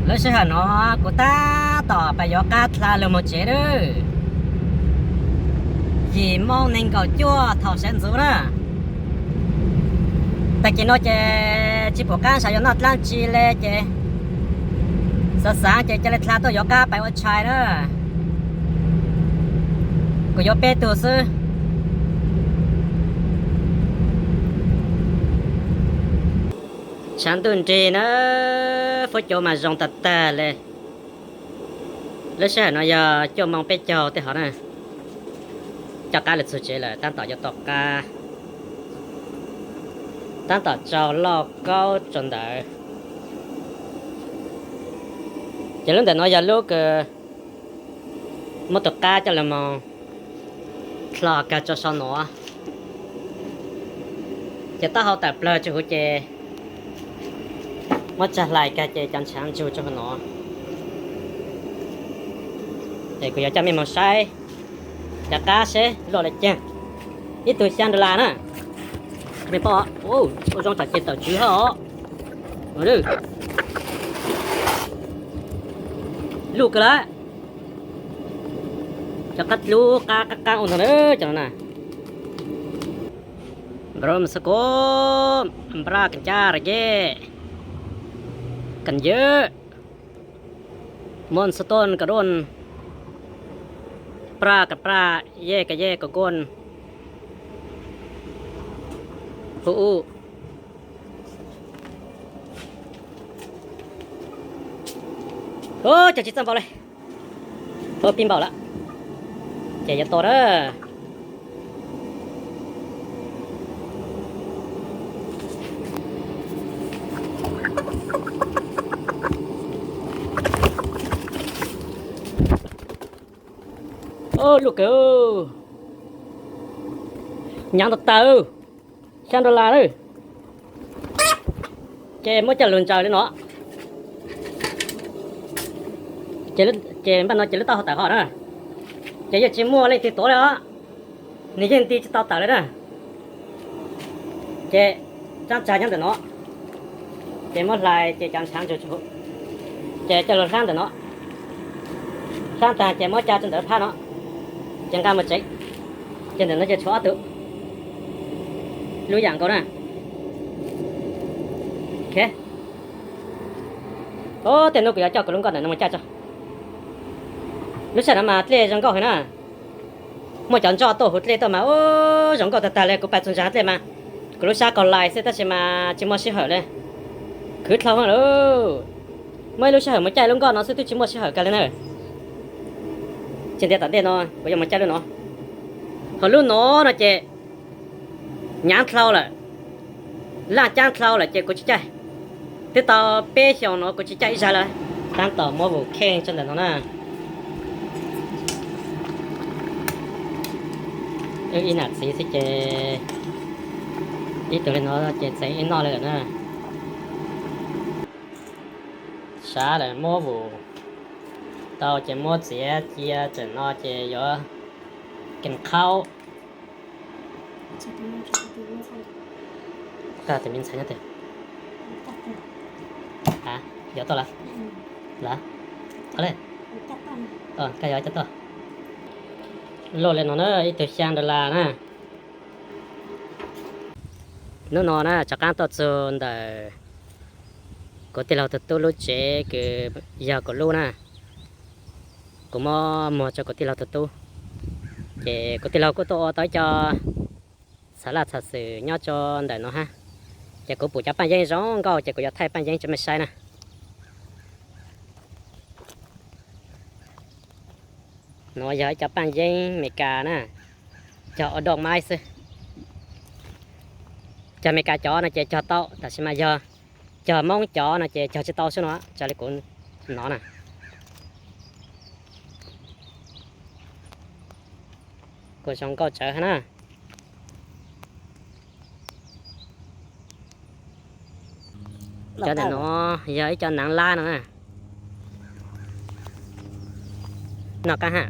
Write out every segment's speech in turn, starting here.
Lub sij hawm no kuv tab tom pais yuav qab dha lug moog tsev lawm. Yim moo neeg nkaum cuaj thaum sawv ntxuv na. Tag kis no ces tsis pum qab saib yuav noj dlaab tsi le ces xav xav ces ca le dha tuaj yuav qab pais ua tshais na. Kuv yuav peb tug xwb. Tshav ntuj nrig na, fuab cua mas zoo tag tag le. Lub sij hawm no yog cuaj moo peb caug tej hov na. Coj qab lug txug tsev lawm, tab tom yuav tau qab, tab tom tsau lauj kaub rau ntawd. Ces lub ntawm no yog lub kws muab tus qab coj lug moog dlho kag rau sau nuav. Ces taub hau tawm plawg rua huv ces muab tsag hlais kag ces cov ntshaav ntsug rua huv nuav. Es kuv yuav coj mej moog saib cov qab seb luaj le caag. Ib tug xyaa dollar na. Mej paub, ua zoo tsam ces tawm tswv hab os. Luj kawg lawm. Cov qab dlub qab qab qab ua ntag na, cov no na. Brom skum, npra kan car ye, kan yawm, mon ston ka don, pra ka pra, ye ka ye ka gon, hu u. Cov tsis txawj npaum le, tau pib npaum lawm, ces yuav tau na. Luj kawg, hnyav tag tag, xyaa dollar lawm. Ces muab coj lug ntsaws li no. Ces npaj no ces lub taub hau tawm hov na. Ces yeej tsis muaj leej twg tuav li os, nws yeej nti tsis tau tawm li na. Ces tsaab tsag nyob ntawm no, ces muab hlais ces cov ntshaav ntsug, ces coj lug hlaab ntawm no. Hlaab tag ces muab ca rau ntawm lub phab no, ces nqa mus tsev. Ces ntawm no ces tshuav ob tug, lub yam nkaus na. Tej nub kuv yuav coj kuv lub nkoj ntawm no mus caij tso. Lub sij hawm no mas dlej zoo nkauj heev na. Muaj cov ntsoj tuaj huv dlej tuaj mas ub, zoo nkauj tag tag li. Kuv pais txug ntsa dlej mas kuv lub sab qaug lais xwb tab sis mas tsis muaj sij hawm li. Khwv dlhau heev lawm. Muaj ib lub sij hawm mus caij lub nkoj no xwb twb tsis muaj sij hawm kag li na. Tsis ntiav tom ntej no kuv yuav mus caij lub no. Ho lub no no ces hnyav dlhau lawm, laj caab dlhau lawm ces kuv tsis caij. Twb tau peb xyoos no kuv tsis caij ib zag lawm. Tab tom muab vus kheej tso ntawm no na. Wb ib nam txiv xwb ces ib tug li no ces txeev ib noj li lawm na. Sav lawm muab vus tau ces muab txiav cia tawm no ces yuav kees qhaub. Koj tus me ntxhais nyob twg? Yuav tuaj lawm? Lawm. Koj yuav coj tuaj. Luaj li no na, ib tug xyaa dollar na. Hnub no na rov qaab tuaj txug ntawm kuv tij laug tug tub lub tsev kws yog kuv lub na. Kuv muab muag rau kuv tij laug tug tub, ces kuv tij laug kuj tuaj ua tau ib co txhua laj txhua xwm nyob rau ntawm no hab. Ces kuv pum cov paaj yeeb zoo nkauj ces kuv yuav thaij paaj yeeb rau mej saib na. Nuav yog ib co paaj yeeb Meskas na, cog ua doj maib xwb. Cog Meskas cov no ces cog tau, tab sis mas yog cog Moob cov no ces cog tsis tau xwb no, raws li kuv nov na. Kuj zoo nkauj tsawv hab na. Cov ntawm no yog ib co naav lab no na. Noj qab hab.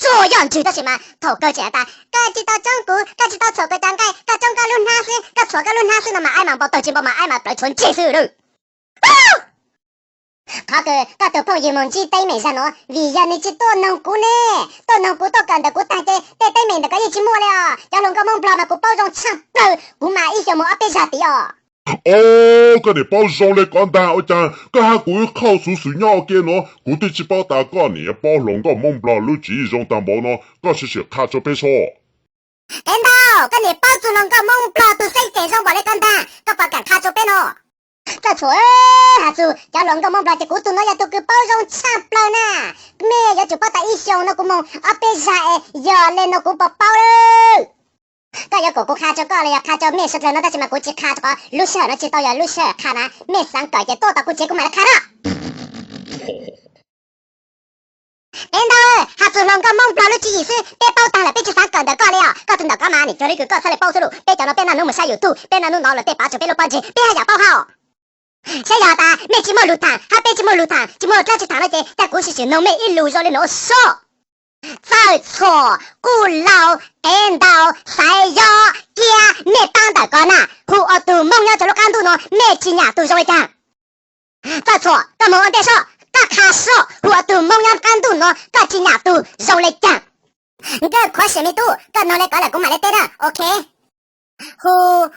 tsuj yoj ntswg tab sis mas thaum kawg tseem tas, koj tsis tau tsoob kuv, koj tsis tau txhuam kuv cov nqaij, koj tsoob koj lub hnab xwb, koj txhuam koj lub hnab xwb no mas aib mas npau taws tsis npau mas aib mas plawv tshuav ntsej xwb lawm. Qhov kws koj tus phooj ywg mus ntsib teeb meem zag nuav vim yog nws tsis tuaj noog kuv ne, tuaj noog kuv tuaj kawm ntawm kuv tag ces tej teeb meem ntawm ko yeej tsis muaj li os. Cov hluas nkauj Hmoob Nplog mas kuv paub zoo tshaj plaws, kuv mas ib xyoos mus ob peb zag tid os. Au, koj niam paub zoo li ko ntag, ua cas koj hab kuv wb qhauj xuv xwm nyob ua ke nuav, kuv twb tsis paub tas koj niam paub hluas nkauj Hmoob Nplog lub tswv yim zoo tag npaum no, koj sim sim qha rua peb seb. Qev Ntau, koj niam paub txug hluas nkauj Hmoob Nplog tus xeeb ceem zoo npaum li ko ntag, koj puas kam qha rua peb no? Txawj Txhuam, has txug cov hluas nkauj Hmoob Nplog ces kuv tug nuav yog tug kws paub zoo tshaj plaws na. Mej yuav tsum paub tas ib xyoos no kuv moog ob peb zag es yog le nuav kuv puas paub lawm. Koj yuav kom kuv qha rua koj los yog qha rua mej suav dlawg no, tab sis mas kuv tsis qha rua qhov lub sij hawm no tsis tau yog lub sij hawm qha na. Mej xaav kawm ces tuaj tom kuv tsev kuv mam li qha na. Qev Ntau, has txug hluas nkauj Hmoob Nplog lub tswv yim xwb peb paub tag lawm, peb tsis xaav kawm ntawm koj li os. Koj tug ntawm koj mas nim cuag li kws koj txhaj le paub xwb lauj. Peb cov no peb naj nub mus saib YouTube, peb naj nub nov lawm tej pav tsuas peb lub pob ntseg peb haj yam paub hab. Saib yog tas mej tsis muaj lug thaam hab peb tsis muaj lug thaam, tsis muaj dlaab tsi thaam no ces ca kuv sim sim noog mej ib lus zoo li nuav seb. Txawj Txhuam, Kuj Laug, Qev Ntau, Xaiv Yob, Kiab, mej paab ntawm ko na, hu ua tug Moob nyob rua lub qaab ntuj nuav mej tsis nyam tug zoo le caag? Txawj Txhuam, koj moog ua ntej seb, koj qha seb hu ua tug Moob nyob qaab ntuj nuav koj tsis nyam tug zoo le caag? Nkawj qhuav sim me tub, koj noog le ko lawm kuv mam le teb na, ok. Hu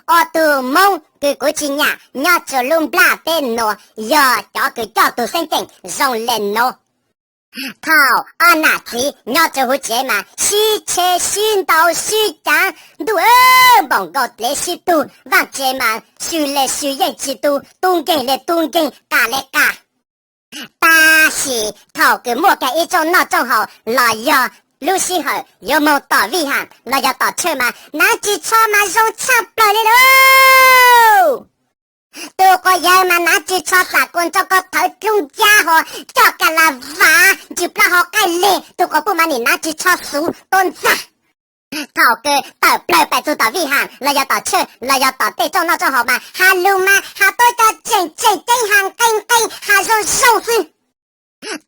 ua tug Moob kws kuv tsis nyam nyob rua lub nplaj teb nuav yog cov kws coj tug xeeb ceem zoo le nuav. Thaum ob nam txiv nyob rua huv tsev mas sib tsheb sib ntaus sib caav ntuj, npaum nkaus dlev sib tug, vaaj tse mas swm le swm yeej tsis tu, tub nkeeg le tub nkeeg, qas le qas. Tab sis thaum kws muaj kag ib rooj noj rooj haus los yog lub sij hawm yuav moog tom vij ham los yog tom tshawj mas naav ris tsho mas zoo tshaj plawg le lauj. Tug quas yawg mas naav ris tsho xam kuas nroo ko thawv dlub ncab ho coj ka la vav ntsis plaub hau qaij leg, tug quas puj mas nim naav ris tsho xuv tuab ntxag. Thaum kws tawm plawg pais txug tom vij ham los yog tom tshawj los yog tom tej rooj noj rooj haus mas has lug mas has tuab cov tseem tseem ceeb, has nqee nqee, has zoo zoo xwb.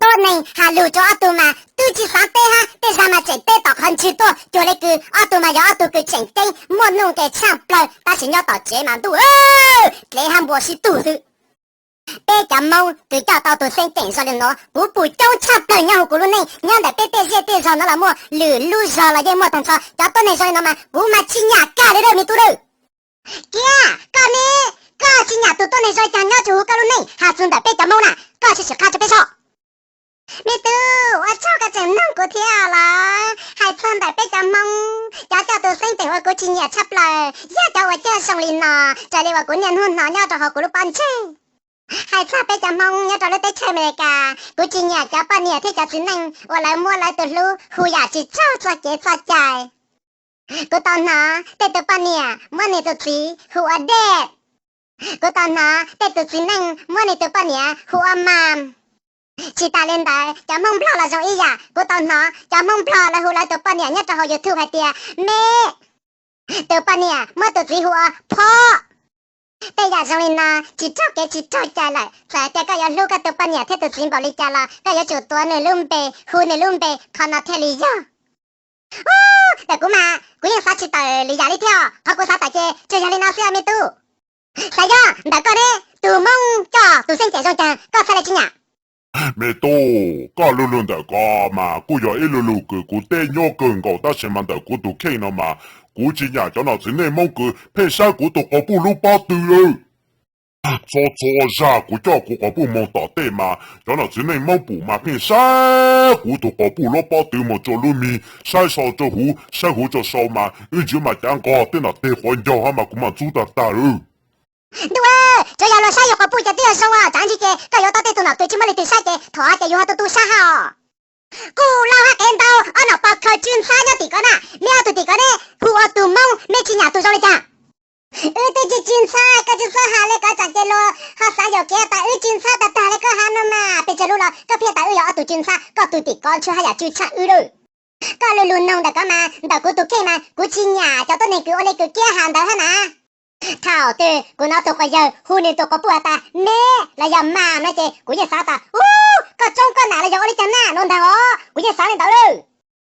Tuab neeg has lug rua ob tug mas twb tsis xaav teb hab, tej zag mas tseem teb tom qhov ntshis tuaj, cuag le kws ob tug mas yog ob tug kws tseem ceeb muaj nuj nqes tshaj plawg, tab sis nyob tom tsev mas ntuj, dlev hab npua sib tug xwb. Peb cov Moob kws coj tau tug xeeb ceem zoo le nuav kuv pum coob tshaj plawg nyob huv kuv lub neej, nyob ntawm peb tej zej tej zog nuav los muaj, lwm lub zog los yeej muaj taag nrho. Cov tuab neeg zoo le nuav mas kuv mas tsis nyam kag li lawm me tub lawm. Kiab, koj ne, koj tsis nyam tug tuab neeg zoo le caag nyob rua huv koj lub neej has txug ntawm peb cov Moob na, koj sim sim qha rua peb seb. Me tub, ua tsaug koj tseem noog kuv thiab los. Hais txog ntawm peb cov Hmoob, cov coj tug xeeb ceem uas kuv tsis nyam tshaj plawg yog cov uas coj zoo li no, raws li uas kuv niaj hnub hnov nyob rua huv kuv lub pob ntseg. Hais txog peb cov Hmoob nyob rau lub teb chaws Amelikas, kuv tsis nyam cov poj niam thiab cov txiv neej uas lawv muab lawv tus hlub hu yam tsis raug txoj kev txoj cai. Kuv tau hnov tej tug poj niam muab nws tus txiv hu ua dad. Kuv tau hnov tej tug txiv neej muab nws tus poj niam hu ua mom. Tsis tas li ntawd, cov Hmoob Nplog los zoo ib yam, kuv tau hnov cov Hmoob Nplog lawv hu lawv tus poj niam nyob rau hauv YouTube hais tias me. Tus poj niam muab tus txiv hu ua phob. Tej yam zoo li no tsis raug kev tsis raug cai lawm. Txawm hais tias koj yuav hlub koj tus poj niam thiab tus txiv npaum li cas los koj yuav tsum tuav nws lub npe, hu nws lub npe, qhov no thiaj li yog. Ntawm kuv mas kuv yeej xav tsis tawm lwm yam li thiab os. Qhov kuv xav tawm ces tsuas yog li no xwb me tub. Xav yog ntawm koj ne, tus Hmoob coj tus xeeb ceem zoo caag koj txhaj le tsis nyam? Me tub, koj lu lug ntawm ko mas kuj yog ib lu lug kws kuv teb nyuaj kawg nkaus, tab sis mas ntawm kuv tus kheej no mas kuv tsis nyam cov nom txiv neej Hmoob kws pheej saib kuv tus quas puj lub pob tw lawm. Txhua txhua zag kuv coj kuv quas puj moog tom tej mas cov nom txiv neej Hmoob pum mas pheej saib kuv tus quas puj lub pob tw moog rua lub mig, saib sau rua huv, saib huv rua sau mas wb ntsia mas cav nqog tej nom teg quav ncaug hab mas kuv mam ntxub tag tag lawm. Ntuj, tsuav yog luag saib yug quas puj ces twb yog zoo os, tsav ntsis ces koj yuav tau tej tug nom kws tsis muaj leej twg saib ces thaum hov ces yug ho tu tu sab hab os. Kuj Laug hab Qev Ntau, ob nom pog khaws tsw ntxhab nyob tim ko na, mej ob tug tim ko ne, hu ua tug Hmoob mej tsis nyam tug zoo li cas? Wb twb tsis tsw ntxhab, koj tsis txhob has le koj tsaam ces luag ho xav yuam kev tas wb tsw ntxhab tag tag le koj hab no mas. Pes tsawg lub los koj pheej tas wb yog ob tug tsw ntxhab, koj tug tim ko ntshe haj yam tsw tshaj wb lawm. Koj lu lug noog ntawm ko mas ntawm kuv tus kheej mas kuv tsis nyam cov tuab neeg kws ua le kws Kiab has ntawd hab na. Thaum twg kuv hnov tug quas yawg hu nws tus quas puj has tas meb los yog mam no ces kuv yeej xav tas ub, koj tsoob koj nam los yog ua li cas na no ntag os, kuv yeej xav li ntawd lawm.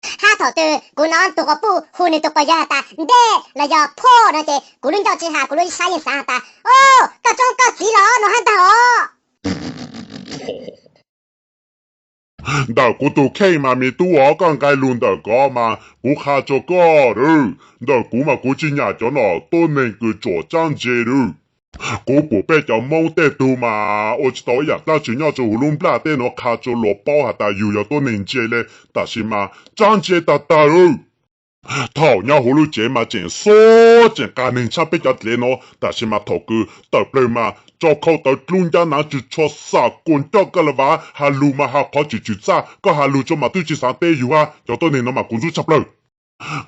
Hab thaum twg kuv hnov tus quas puj hu nws tus quas yawg has tas dej los yog phoj no ces kuv lub ncauj tsis has, kuv lub siab yeej xav has tas, o, koj tsoob koj txiv los no hab ntag os. Ntawm kuv tus kheej mas me tub os, koj nqe lus ntawm kov mas kuv qha rua koj lawm. Ntawm kuv mas kuv tsis nyam cov nom tuab neeg kws tsom tsab ntse lawm. Kuv pum peb cov Moob tej tug mas ua tsis tau ib yaam dlaab tsi nyob rua huv lub nplaj teb nuav, qha rua luas paub has tas yug yog tuab neeg ntse le, tab sis mas tsab ntse tag tag lawm. Thaum nyob huv lub tsev mas tseem xob tseem qas neeg tshaj peb cov dlev no, tab sis mas thaum kws tawm plawg mas tso khau tawv dlub ncab naav tsw tsho xam kuas ncoj koj lawm vas, has lug mas has qhov tsis tshwm txaj, koj has lug tso mas twb tsis xaav teb yug hab. Cov tuab neeg no mas kuv ntxub tshaj plawg.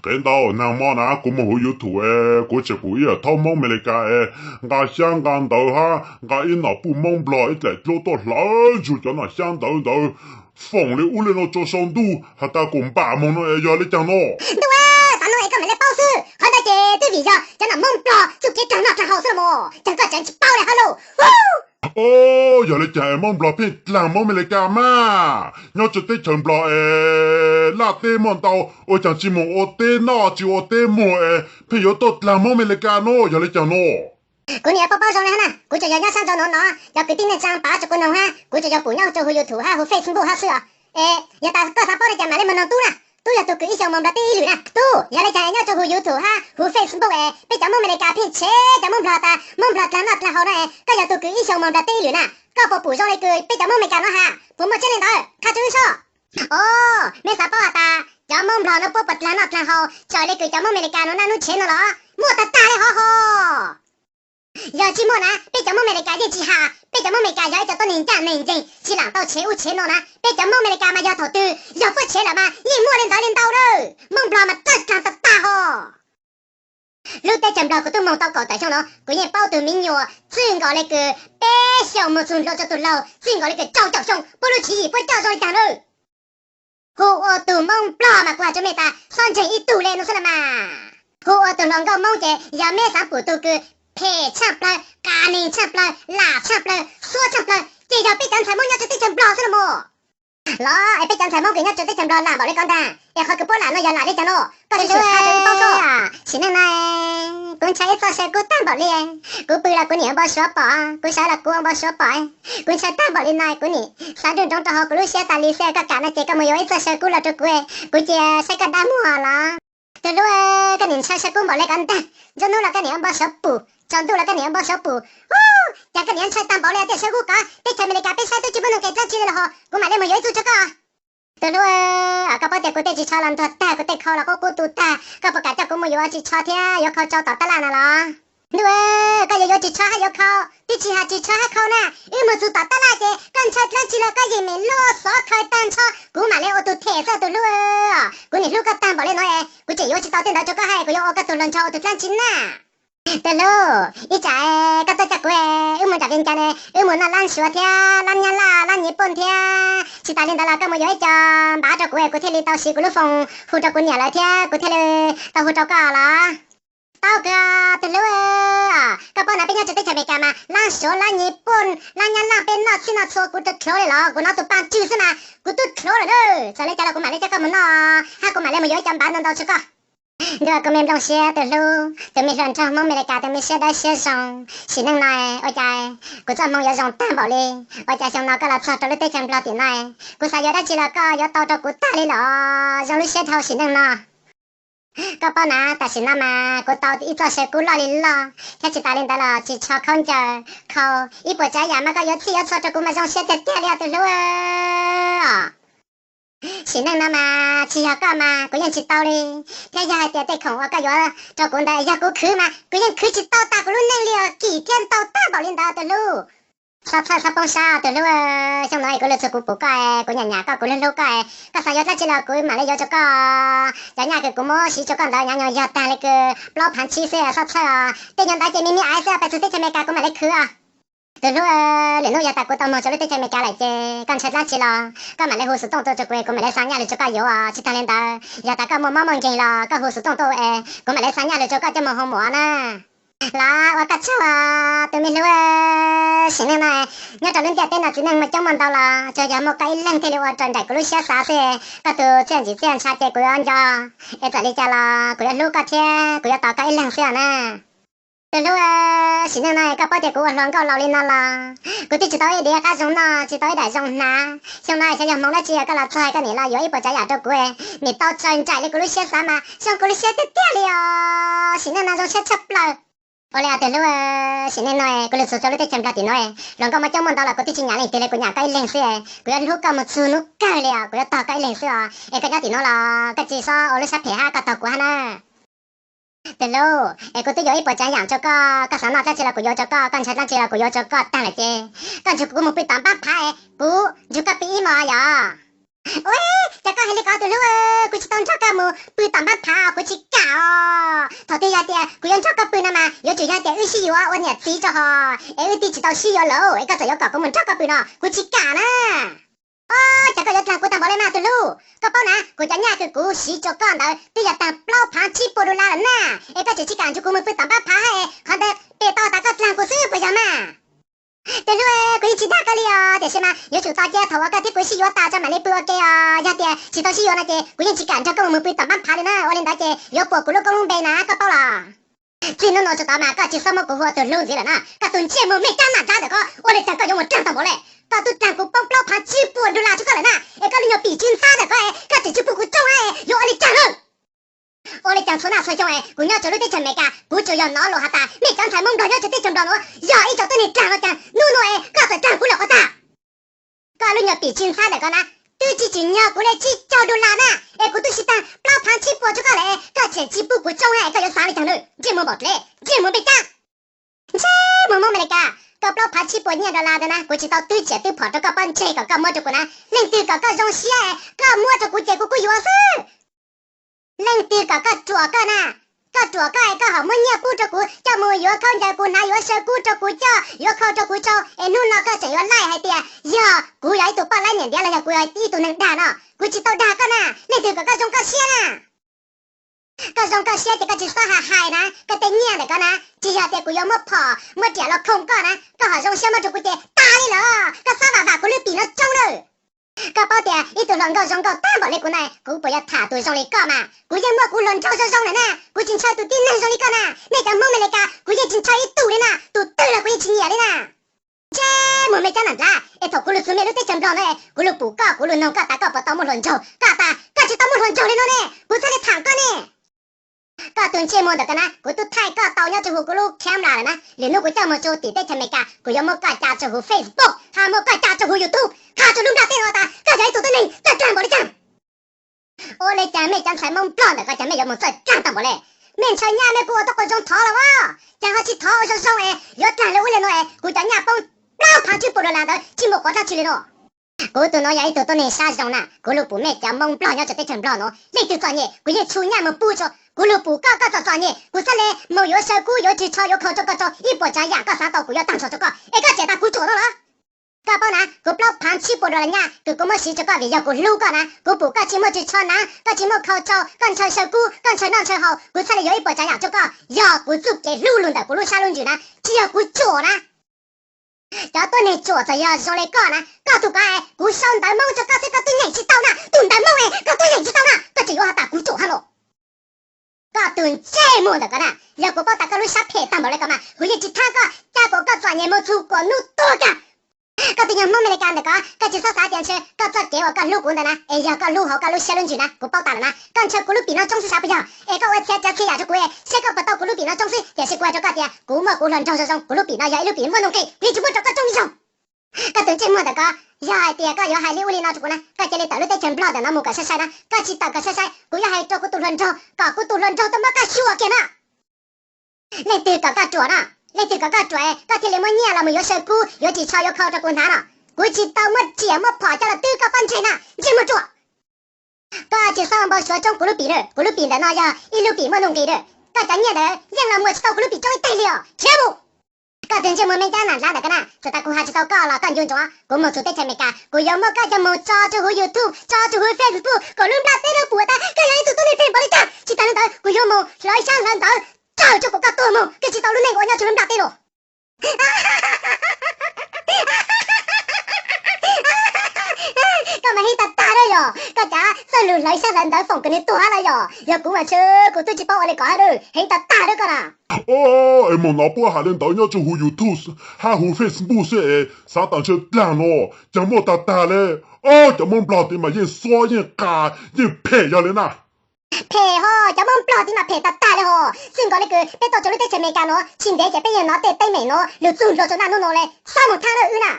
Qev ntau naag mo na, kuv moog huv YouTube es kuv tseem pum ib yam thaub Moob Amelikas es nqa xyaab nqa ntawv hab nqa ib nom puj Moob Nplog ib dlaim dlub tuaj hlawv ntsug cov nom xyaab ntawv ntawd foom le ub le no rua sau ntuj has tas kuas npam moog no es yog le caag no. Ntuj, xav no es koj mam le paub xwb, qhov ntawd ces twb vim yog cov nom Moob Nplog txuj kev dlaag noj dlaag haus xwb los mas, caag koj tseem tsis paub le hab lauj. O, yog le caag es Moob Nplog pheej dlaag Moob Amelikas mas? Nyob rua teb chaws Nplog es laj teb muaj ntau, ua caag tsis moog ua teb noj tsis ua teb muag es pheej yuav tuaj dlaag Moob Amelikas no, yog le caag no? Kuv nim paub paub zoo le hab na, kuv tsuas yog nyob sab nraud no no, cov kwv tij neej tsaa pav rua kuv noog hab, kuv tsuas yog pum nyob rua huv YouTube hab huv Facebook hab xwb os. Es yog tas koj xav paub le caag mam le moog noog tub na. Tub yog tug kws ib xyoos moog nplog teb ib lwm na. Tub, yog le caag es nyob rua huv YouTube hab huv Facebook es peb cov Moob Amelikas pheej tshev cov Moob Nplog tas Moob Nplog dlaag noj dlaag haus no es koj yog tug kws ib xyoos moog nplog teb ib lwm na, koj puas pum zoo le kws peb cov Moob Amelikas no has? Puas muaj tseeb le ntawd? Qha rua wb soj. O, mej xav paub has tas cov Moob Nplog no puab puas dlaag noj dlaag haus txawm le kws cov Moob Amelikas no naj nub tshev no los? Muaj tag tag le hov hos. Yog tsis muaj na peb cov Moob Amelikas yeej tsis has. Peb cov Moob Amelikas yog ib cov tuab neeg ncaj neeg nceeg tsis laam tau tshev ub tshev no na. Peb cov Moob Amelikas mas yog thaum twg yog puab tshev lawm mas yeej muaj le ntawd le ntau lawm. Moob Nplog mas dlaag dlaag tag tag hos. Lub teb chaws Nplog kuv tub moog tau kaum tawm xyoo no kuv yeej paub tug miv nyuas txwj nkaus le kws peb xyoos moog txug nplua rua tug laug txwj nkaus le kws rau caum xyoo puab lub tswv yim puab coj zoo le caag lawm. Hu ua tug Moob Nplog mas kuv has rua mej tas xob ntseeg ib tug le no xwb los mas. Hu ua tug hluas nkauj Moob ces yog mej xaav pum tug kws phem tshaaj plawg, qas neeg tshaaj plawg, lam tshaaj plawg, xuab tshaaj plawg ces yog peb cov ntxhais Moob nyob rua teb chaws Nplog xwb los mas. Los es peb cov ntxhais Moob kws nyob rua teb chaws Nplog lam npaum le koj ntag, es qhov kws puab lam no yog lam le caag no? Koj tsis xav has rua wb paub soj. Sim neej no kuv ntshaw ib txoj saw kub tag npaum le. Kuv pw los kuv niam ua npau suav pom, kuv sawv los kuv ua npau suav pom. Kuv ntshaw tag npaum le no kuv nim xav nruj nroov rua huv kuv lub siab tas li xwb. Koj kam no ces koj moog yuav ib txoj saw kub los rua kuv, kuv cia saib koj dab muag los. Tug hlub, koj nim ntshaw saw kub npaum le koj ntag, nruab nub los koj nim ua npau suav pum, tsaus ntuj los koj nim ua npau suav pum. Ub, cas koj nim ntshaw tag npaum le, tej saw kub kov teb chaws Amelikas peb saib twb tsis muaj neeg qes dlaab tsi le los hos, kuv mam le moog yuav ib txoj rua koj. Tug hlub, koj paub tias kuv tej ris tsho los ntuag tag, kuv tej khau los qub qub tu tag, koj puas kam coj kuv moog yuav ris tsho thiab yuav khau rau tom tab laj na los? Ntuj, koj yuav yuav ris tsho hab yuav khau? Twb tsis has ris tsho hab khau na, wb moog txug tom tab laj ces koj ntshaw dlaab tsi los koj yeem mem luaj xov khaws tag nrho, kuv mam le ua tug them xwb tug hlub. Kuv nim hlub koj tag npaum le no es kuv tseem yuav tsis tau tej ntawd rua koj hab, kuv yuav ua koj tug hluas nraug ua tug dlaab tsi na? Tug hlub, ib tsam koj tuaj coj kuv wb moog nram Vias Cas ne, wb moog noj lab Suav thiab lab Nyab Laj, lab Nyiv Pooj thiab. Tsis tas le ntawd los koj moog yuav ib co npav rua kuv es kuv thiaj li tau siv kuv lub foos hu rua kuv niam lawv thiab kuv thiaj li tau hu rua koj los. Tau kawg tug hlub. Koj paub na peb nyob rua teb chaws Amelikas mas lab Suav, lab Nyiv Pooj, lab Nyab Laj peb noj txhij noj txhua kuv rua dlhuav le los kuv nov tug paaj tswg xwb mas kuv tub dlhuav lawm na. Txawm le cas los kuv mam le coj koj moog noj hab kuv mam le moog yuav ib co npav ntau ntau rua koj. Ntuj, kuv me nplooj siab tug hlub, tus me hluas nraug Hmoob Amelikas, tus me siab dawb siab zoo. Sim neej no ua cas kuv txoj hmoo yuav zoo tag npaum li? Ua cas xyoo no koj los txog rau lub teb chaws Nplog tim no, kuv xav yuav dab tsi los koj yuav tau rau kuv tag li los zoo lub siab dhau sim neej no. Koj paub na, tam sim no mas kuv tau ib txoj saw kub loj li loj, thiab tsis tas li ntawd los ris tsho khaub ncaws, khau ib puas tsav yam mas koj yuav txhij yuav txhua rau kuv mas zoo siab tiag tiag li os tus hlub. Sim neej no mas tsis yog koj mas kuv yeej tsis tau li, thiab yog hais tias tej khoom uas koj yuav rau kuv ntawd yog kuv khwv mas kuv yeej khwv tsis tau tas kuv lub neej li os, kim thiab ntau tag npaum li ntawd tus hlub. Txhob txhawj txhob poob sab tus hlub, xyoo no kuv lug txug kuv pum koj, kuv nyam nyam koj, kuv hlub hlub koj, koj xav yuav dlaab tsi los kuv mam le yuav rau koj. Cov nyaj kws kuv muab siv rau koj ntawd nyuam nyuas yog tag li kws plaub phaav tsib xwb, txhob txhawj os, tej nyuag ntawd ces me me aiv xwb, pais txug teb chaws Amelikas kuv mam le khwv os. Tus hlub, lwm hnub yog tas kuv tau moog rau lub teb chaws Amelikas lawm ces koj ntshaw dlaab tsi los koj mam le hu xov tooj tuaj rau kuv, kuv mam le xa nyaj lug rau koj yuav os. Tsis tag li ntawd, yog tas koj muaj mob muaj nkeeg los koj hu xov tooj tuaj es kuv mam le xa nyaj lug rau koj coj moog hu muam na. Los ua koj tsaug tus me hlub, sim neej no nyob rau lub ntiaj teb no txiv neej muaj coob muaj ntau los tsuas yog muaj koj ib leeg thiaj li ua raws nraim kuv lub siab xav xwb. Koj tus txiaj ntsim txiaj ntsha ces kuv yuav nco, es txawm li cas los kuv yuav hlub koj thiab kuv yuav tos koj ib leeg xwb na. Tus hlub, sim neej no koj paub tias kuv ua hluas nkauj laus li no los kuv twb tsis tau ib diav qab zoo noj, tsis tau ib daim zoo hnav. Xyoo no xyov yog hmoov dab tsi koj los txog koj nim los yuav ib puas tsav yam rau kuv, nim tau raws nraim li kuv lub siab xav mas zoo kuv lub siab tiag tiag li os. Sim neej no zoo siab tshaj plaws. Ua li tus hlub, sim neej no kuv lug txug rau lub teb chaws Nplog tim nuav, hluas nkauj muaj coob muaj ntau los kuv twb tsis nyam leej twg li, kuv nyam koj ib leeg xwb. Kuv yuav hlub koj mus txug hnub kawg li os, kuv yuav tog koj ib leeg xwb os. Es koj nyob tim nuav los koj tsis txhob ua lub sab phem hab koj tog kuv hab na. Tus hlub, es kuv twb yuav ib puas tsav yam rau koj, koj xav noj dlaab tsi los kuv yuav rau koj, koj ntshaw dlaab tsi los kuv yuav rau koj tag lawm ces koj nrug kuv mus pw tom npab phav es kuv nrug koj pw ib hmos yom. Ua cas koj hais li ko tus hlub, kuv tsis tau nrog koj mus pw tom npab phav os, kuv tsis kam os. Thaum twg yog tias kuv yuav nrog koj pw no mas yuav tsum yog tias wb sib yuav ua niam txiv rau hos, es wb twb tsis tau sib yuav lawm es koj txawm yuav kom kuv mus nrog koj pw no kuv tsis kam na. Ua cas koj yuav dlaag kuv tag npaum le mas tus hlub, koj paub na kuv cov nyaj kws kuv siv rau koj ntawd twb yog taag plaub phaav tsib puas dollar lawm na, es koj tseem tsis kam nrug kuv mus pw tom npab phav hab es qhov ntawd pem tau tas koj dlaag kuv xwb puas yog mas? Tus hlub, kuv yeej tsis dag koj li os, tiam sis mas yuav tsum tos cia thaum uas koj thiab kuv sib yuav tas tso mam li pw ua ke os. Yog tias tsis tau sib yuav no ces kuv yeej tsis kam nrog koj mus pw tom npab phav li na, ua li ntawd ces yuav puas kuv lub koob lub npe na koj paub los? Txij hnub nuav tso tod mas koj tsis txhob muab kuv hu ua tus hlub ntxiv lawm na, koj tus ntsej muag mej cab nam dlaab ntawm ko. Ua li cas koj yuav mus raag tag npaum le? Koj twb raag kuv poob plaub phaav tsib puas dollar rau koj lawm na, es koj lub nyuag pim tsw ntxhab ntawm ko es koj tseem tsis pub kuv tsoob es yuav ua li cas lawm? Ua li cas txhua naj txhua xyoo es kuv nyob rau lub teb chaws Amelikas kuv tsuas yog nov lus has tas mej cov ntxhais Moob Nplog nyob rau teb chaws Nplog nuav yog ib co tuab neeg raag no, cas hnub nuav es koj txawm raag kuv lawm qhov tag? Koj lub nyuag pim tsw ntxhab ntawm ko na twb tsis tsim nyog kuv le tsib caug dollar na, es kuv twb siv taag plaub phaav tsib puas rau koj lawm es koj tseem tsis pub kuv tsoob hab es koj yuav xaav li cas na? Ntsej muag npaum dleb, ntsej muag npe cab, ntsej muag Moob Amelikas. Koj plaub phaav tsib puas nyiaj dollar ntawd na kuv tsis tau twb tsiam twb phom rau koj pob ntseg kom koj muab rau kuv na. Leej twg kom koj zoo siab es koj muab rau kuv ces kuv kuj yuav xwb. Leej twg kom koj ruam koj na, koj ruam koj es koj ho muab nyiaj pub rau kuv coj mus yuav khaub ncaws, kuv hnav yuav saw kub rau kuv coj, yuav khau rau kuv tsau, es hnub no koj tseem yuav laij hais tias yog kuv yog ib tug poj laib niam ntiav los yog kuv yog ib tug neeg dag no. Kuv tsis tau dag koj na, leej twg kom koj zoo koj siab na? Koj zoo koj siab ces koj tsis txhob hais hais na, koj tej nyiaj ntawm ko na tsis yog tias kuv yuav muab phom muab riam los khoom koj na, koj ho zoo siab muab rau kuv ces tas li lawm, koj txhob vam vam kuv lub pim no tsoob lawm. Koj paub tias ib tug hluas nkauj zoo nkauj tag npaum li kuv na, kuv puas yuav tham tus zoo li koj mas? Kuv yeej muaj kuv hluas nraug zoo zoo lawm na, kuv tsis ntshaw tus tib neeg zoo li koj na. Nej cov Hmoob Amelikas kuv yeej tsis ntshaw ib tug li na, tus twg los kuv yeej tsis nyiam li na. Ntsej muag mej cab nam dlaab, es thaum kuv lug txug mej lub teb chaws Nplog no, kuv lug pum koj, kuv lug noog koj tas koj puas tau muaj hluas nraug, koj tas koj tsis tau muaj hluas nraug li no ne, kuv txhaj li tham koj ne. Koj tus ntsej muag ntawm ko na, kuv tub thaij koj tau nyob rau huv kuv lub camera lawm na. Lwm hnub kuv coj moog rau tim teb chaws Amelikas, kuv yuav muab koj ca rau huv Facebook, ho muab koj ca rau huv YouTube, qha rau lub nplaj teb no tas koj yog ib tug tuab neeg txawj dag npaum li cas. Ua li cas mej cov ntxhais Moob Nplog ntawm ko cas mej yuav moog txawj dag tag npaum le? Mej ntshaw nyaj mej kuj ua tau quas zoo thov los as, cas ho tsis thov ua zoo zoo es yuav dag li ub li no es kuv cov nyaj poob plaub phaav tsib puas dollar ntawd tsis muaj quav dlaab tsi li no. Kuv tug nuav yog ib tug tuab neeg sab zoo na, kuv lug pum mej cov Moob Nplog nyob rau teb chaws Nplog nuav, leej twg txom nyem kuv yeej tshu nyaj moog pub rua. Kuv lug pum koj, koj txom txom nyem kuv txhaj le moog yuav saw kub, yuav ris tsho, yuav khau rau koj rau ib puas tsaav yaam koj xaav tau kuv yuav taag nrho rua koj, es koj tseem tas kuv tsuam no los? Koj paub na, kuv plaub phaav tsib puas dollar nyaj kws kuv muab siv rua koj vim yog kuv hlub koj na, kuv pum koj tsis muaj ris tsho naav, koj tsis muaj khau tsau, koj ntshaw saw kub, koj ntshaw noj ntshaw haus, kuv txhaj le yuav ib puas tsaav yaam rua koj. Yog kuv txuj kev hlub lug ntawm kuv lub sab lub ntsws na, tsis yog kuv tsuam na. Cov tuab neeg tsuam txawm yog zoo li koj na, koj tug ko es kuv sau ntawv Moob rua koj xwb koj tub nyeem tsis tau na, tug ntawv Moob es koj tub nyeem tsis tau na, koj tseem yuav has tas kuv tsuam hab los? Koj tug ntsej muag ntawm ko na, yog kuv paub tas koj lub sab phem tag npaum le ko mas kuv yeej tsis thaab koj, ca kuas koj txom nyem moog txug kuas nub tuag kag. Koj tug nyuag Hmoob Amelikas ntawm ko, koj tsis txhob xav tias ntshe koj txoj kev uas koj hlub kuv ntawd na es yog koj hlub hauv koj lub siab lub ntsws na, kuv paub tas lawm na. Koj ntshaw kuv lub pim no tsoob xwb sav puas yog? Es koj ua txhia tsav txhia yam rua kuv es saib koj puas tau kuv lub pim no tsoob xwb, tiam sis kuv has rua koj tias kuv muaj kuv hluas nraug zoo zoo, kuv lub pim no yog ib lub pim muaj nuj nqis, kuv yeej tsis muab rua koj tsoob zoo. Koj tug ntsej muag ntawm ko, yog hais tias koj yuav hais li ub li no rua kuv na, koj cia li tawm lub teb chaws Nplog ntawm no mus kom sai sai na, koj tsis tawm kom sai sai kuv yuav hais rua kuv tug hluas nraug kom kuv tug hluas nraug tau muab koj xyuas kiag na. Leej twg kom koj ruam na? Leej twg kom koj ruam es koj thiaj li muab nyiaj los mus yuav saw kub, yuav ris tsho, yuav khau rau kuv hnav no? Kuv tsis tau muab riam muab phom coj los twb koj pob ntseg na, ntsej muag ruam. Koj tsis txhob npau suav tsoob kuv lub pim na, kuv lub pim ntawm no yog ib lub pim muaj nuj nqis na. Koj cov nyiaj ntawd yeej los muag tsis tau kuv lub pim tsoob ib teg li os, khiav mus. Koj tug ntsej muag mej cab nam dlaab ntawm ko na, txawm tas kuv has tsis tau koj los koj ncu ntsoov, kuv moog txug teb chaws Amelikas kuv yuav muab koj coj moog tso rua huv YouTube, tso rua huv Facebook kom lub nplaj teb no pum tas koj yog ib tug tuab neeg phem npaum li cas. Tsis tas li ntawd kuv yuav moog hlawv xyab hlawv ntawv Tsawg tsuj kuv koj tuag mus, koj tsis tau lub neej ua nyob tsis lub nplog teb los. Koj mas heev tag tag lawm yog, koj cav txawj lug hlawv xyab hlawv ntawv foom kom nws tuag hab los yog. Yog kuv mas tshwj kuv twb tsis paub ua li ko hab, heev tag tag lawm koj na. Es mus no puab has li ntawd nyob tsuj huv YouTube hab huv Facebook xwb es xav tas ntshe dlag no, cov muaj tag tag li. Cov muaj nplog tid mas yeej xuab yeej qas yeej phem yog li na. Phem ho, cov muaj nplog tid mas phem tag tag li ho. Txij nkaus le kws peb tuaj txug lub teb chaws Amelikas no tsis ntev ces peb yeej hnov tej teeb meem no lug txug nrho rua naj nub no le, xob mus thab lawm wb na.